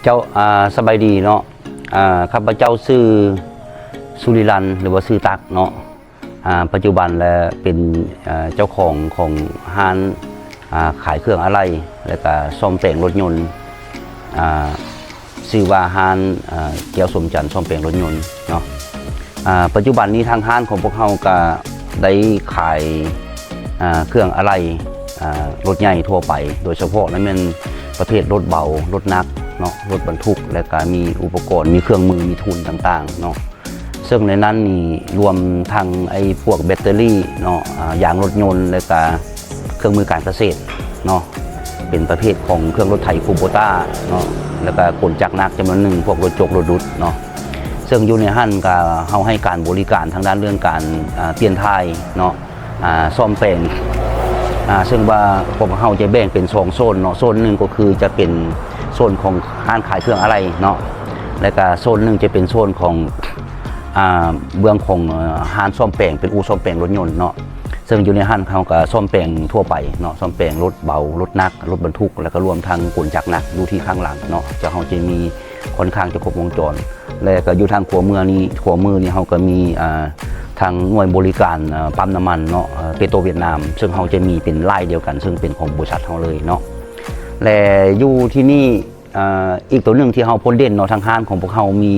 ເຈົ້າ ອ່າ ສະບາຍດີເນາະ. ອ່າ ຂ້າພະເຈົ້າຊື່ ສຸລິລັນ ຫຼືວ່າຊື່ຕັກເນາະ. ອ່າ ປັດຈຸບັນແລະເປັນ ເອີ່ ເຈົ້າຂອງຂອງຮ້ານ ອ່າ ຂາຍເຄື່ອງອາໄຫຼ່ ແລະກະສ້ອມແປງລົດຍົນ ອ່າ ຊື່ວ່າຮ້ານ ເອີ່ ແກ້ວສົມຈັນສ້ອມແປງລົດຍົນເນາະ. ອ່າ ປັດຈຸບັນນີ້ທາງຮ້ານຂອງພວກເຮົາກະໄດ້ຂາຍ ອ່າ ເຄື່ອງອາໄຫຼ່ ອ່າ ລົດໃຫຍ່ທົ່ວໄປ ໂດຍສະເພາະລະແມ່ນປະເພດລົດເບົາ, ລົດໜັກເນາະ, ລົດບັນທຸກ ແລະກະມີອຸປະກອນ, ມີເຄື່ອງມື, ມີທຶນຕ່າງໆເນາະ. ເຊິ່ງໃນນັ້ນນີ້ລວມທັງໄອ້ພວກແບັດເຕີຣີເນາະ, ອ່າ ຢາງລົດຍົນ ແລະກະເຄື່ອງມືການກະເສດເນາະ, ເປັນປະເພດຂອງເຄື່ອງລົດໄຖຄູໂບຕ້າເນາະ, ແລະກະກົນຈັກໜັກຈຳນວນໜຶ່ງ, ພວກລົດຈົກ, ລົດດຸດເນາະ. ເຊິ່ງຢູ່ໃນຫັ້ນກະເຮົາໃຫ້ການບໍລິການທາງດ້ານເລື່ອງການ ອ່າ ປ່ຽນຖ່າຍເນາະ, ອ່າ ສ້ອມແປງ ອ່າ ເຊິ່ງວ່າພວກເຮົາຈະແບ່ງເປັນສອງໂຊນເນາະ. ໂຊນໜຶ່ງກໍຄືຈະເປັນໂຊນຂອງຮ້ານຂາຍເຄື່ອງອາໄຫຼ່ເນາະ, ແລະກະໂຊນໜຶ່ງຈະເປັນໂຊນຂອງ ອ່າ ເບື້ອງຂອງ ເອີ່ ຮ້ານສ້ອມແປງ ເປັນອູ່ສ້ອມແປງລົດຍົນເນາະ. ເຊິ່ງຢູ່ໃນຫັ້ນເຮົາກະສ້ອມແປງທົ່ວໄປເນາະ, ສ້ອມແປງລົດເບົາ, ລົດໜັກ, ລົດບັນທຸກ ແລະກະລວມທັງກົນຈັກໜັກຢູ່ທີ່ຂ້າງຫຼັງເນາະ. ຈະ ເຮົາຈະມີ ຄ່ອນຂ້າງຈະຄົບວົງຈອນ ແລະກະຢູ່ທາງຂວາມືນີ້ ຂວາມືນີ້ເຮົາກະມີ ອ່າ ທາງໜ່ວຍບໍລິການ ອ່າ ປ້ຳນ້ຳມັນເນາະ, ເອີ່ ເປໂຕຫວຽດນາມ, ເຊິ່ງເຮົາຈະມີເປັນລາຍດຽວກັນ ເຊິ່ງເປັນຂອງບໍລິສັດເຮົາເລີຍເນາະ. ແລະຢູ່ທີ່ນີ້ ອ່າ ອີກໂຕໜຶ່ງທີ່ເຮົາໂດດເດັ່ນເນາະ, ທາງຮ້ານຂອງພວກເຮົາມີ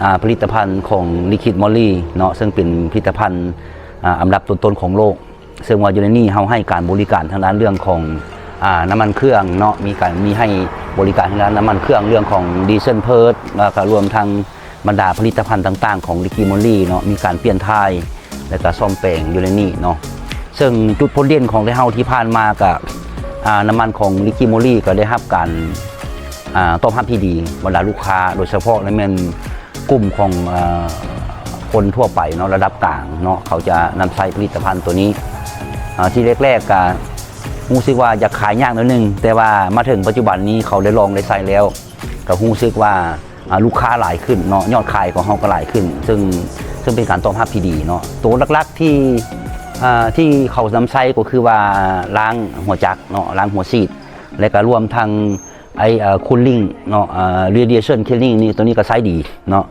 ອ່າ ຜະລິດຕະພັນຂອງ Liquid Moly ເນາະ, ເຊິ່ງເປັນຜະລິດຕະພັນ ອ່າ ອັນດັບຕົ້ນໆຂອງໂລກ. ເຊິ່ງວ່າຢູ່ໃນນີ້ເຮົາໃຫ້ການບໍລິການທາງດ້ານເລື່ອງຂອງ ອ່າ ນ້ຳມັນເຄື່ອງເນາະ, ມີການ ມີໃຫ້ບໍລິການທາງດ້ານນ້ຳມັນເຄື່ອງ, ເລື່ອງຂອງ Diesel Purge ແລ້ວກະລວມທັງບັນດາຜະລິດຕະພັນຕ່າງໆຂອງ Liquid Moly ເນາະ, ມີການປ່ຽນຖ່າຍ ແລະກະສ້ອມແປງຢູ່ໃນນີ້ເນາະ. ເຊິ່ງຈຸດໂດດເດັ່ນຂອງເຮົາທີ່ຜ່ານມາກະ ອ່າ ນ້ຳມັນຂອງ Liquid Moly ກະໄດ້ຮັບການ ອ່າ ຕອບຮັບທີ່ດີ ບັນດາລູກຄ້າ ໂດຍສະເພາະລະແມ່ນ ກຸ່ມຂອງ ເອີ່ ຄົນທົ່ວໄປເນາະ ລະດັບກາງເນາະ ເຂົາຈະນຳໃຊ້ຜະລິດຕະພັນໂຕນີ້. ເອີ່ ທີແລກໆກະຮູ້ສຶກວ່າຢາກຂາຍຍາກໜ້ອຍໜຶ່ງ, ແຕ່ວ່າມາເຖິງປັດຈຸບັນນີ້ເຂົາໄດ້ລອງໄດ້ໃຊ້ແລ້ວ ກະຮູ້ສຶກວ່າ ອ່າ ລູກຄ້າຫຼາຍຂຶ້ນເນາະ, ຍອດຂາຍຂອງເຮົາກະຫຼາຍຂຶ້ນ, ເຊິ່ງ ເຊິ່ງເປັນການຕອບຮັບທີ່ດີເນາະ. ໂຕຫຼັກໆທີ່ ອ່າ ທີ່ເຂົານຳໃຊ້ກໍຄືວ່າລ້າງຫົວຈັກເນາະ, ລ້າງຫົວສີດ ແລະກະລວມທັງ ໄອ້ ເອີ່ ຄູນລິ້ງເນາະ, ເອີ່ ເຣດິເອຊັນຄິນລິ້ງນີ້ ໂຕນີ້ກະໃຊ້ດີເນາະ,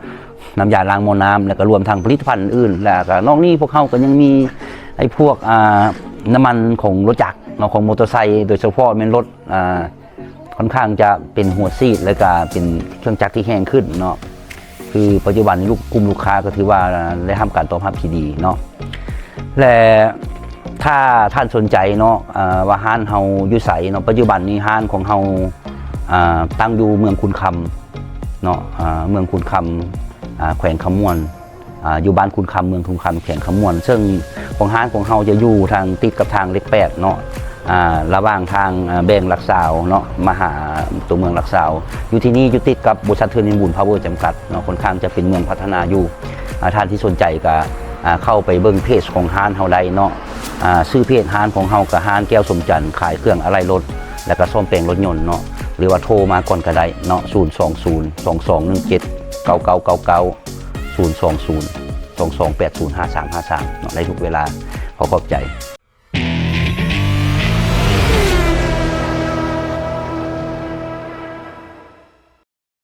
ນ້ຳຢາລ້າງໝໍ້ນ້ຳ ແລະກະລວມທັງຜະລິດຕະພັນອື່ນໆ. ແລະກະນອກນີ້ພວກເຮົາກະຍັງມີໄອ້ພວກ ອ່າ ນ້ຳມັນຂອງລົດຈັກເນາະ, ຂອງມໍເຕີໄຊ, ໂດຍສະເພາະແມ່ນລົດ ອ່າ ຄ່ອນຂ້າງຈະເປັນຫົວສີດ ແລະກະເປັນເຄື່ອງຈັກທີ່ແຮງຂຶ້ນເນາະ. ຄືປັດຈຸບັນນີ້ ກະ ກຸ່ມລູກຄ້າກະຖືວ່າໄດ້ຮັບການຕອບຮັບທີ່ດີເນາະ. ແລະຖ້າທ່ານສົນໃຈເນາະ ເອີ່ ວ່າຮ້ານເຮົາຢູ່ໃສເນາະ, ປັດຈຸບັນນີ້ຮ້ານຂອງເຮົາ ອ່າ ຕັ້ງຢູ່ເມືອງຄຸນຄຳເນາະ, ອ່າ ເມືອງຄຸນຄຳ ອ່າ ແຂວງຄຳມ່ວນ, ອ່າ ຢູ່ບ້ານຄຸນຄຳ ເມືອງຄຸນຄຳ ແຂວງຄຳມ່ວນ. ເຊິ່ງຂອງຮ້ານຂອງເຮົາຈະຢູ່ທາງ ຕິດກັບທາງເລກແປດເນາະ, ອ່າ ລະຫວ່າງທາງ ອ່າ ແບ່ງຫຼັກຊາວເນາະ ມາຫາຕົວເມືອງຫຼັກຊາວ. ຢູ່ທີ່ນີ້ຢູ່ຕິດກັບບໍລິສັດເທື່ອນວິບູນພາວເວີຈຳກັດເນາະ, ຄ່ອນຂ້າງຈະເປັນເມືອງພັດທະນາຢູ່. ອ່າ ທ່ານທີ່ສົນໃຈກະ ອ່າ ເຂົ້າໄປເບິ່ງເພຈຂອງຮ້ານເຮົາໄດ້ເນາະ, ອ່າ ຊື່ເພຈຮ້ານຂອງເຮົາກະຮ້ານແກ້ວສົມຈັນ ຂາຍເຄື່ອງອາໄຫຼ່ລົດ ແລະກະສ້ອມແປງລົດຍົນເນາະ, ຫຼືວ່າໂທມາກ່ອນກະໄດ້ເນາະ, ສູນສອງສູນ ສອງສອງໜຶ່ງເຈັດ ເກົ້າເກົ້າເກົ້າເກົ້າ ສູນສອງສູນ ສອງສອງແປດສູນ ຫ້າສາມຫ້າສາມເນາະ, ໄດ້ທຸກເວລາ. ຂໍຂອບໃຈ.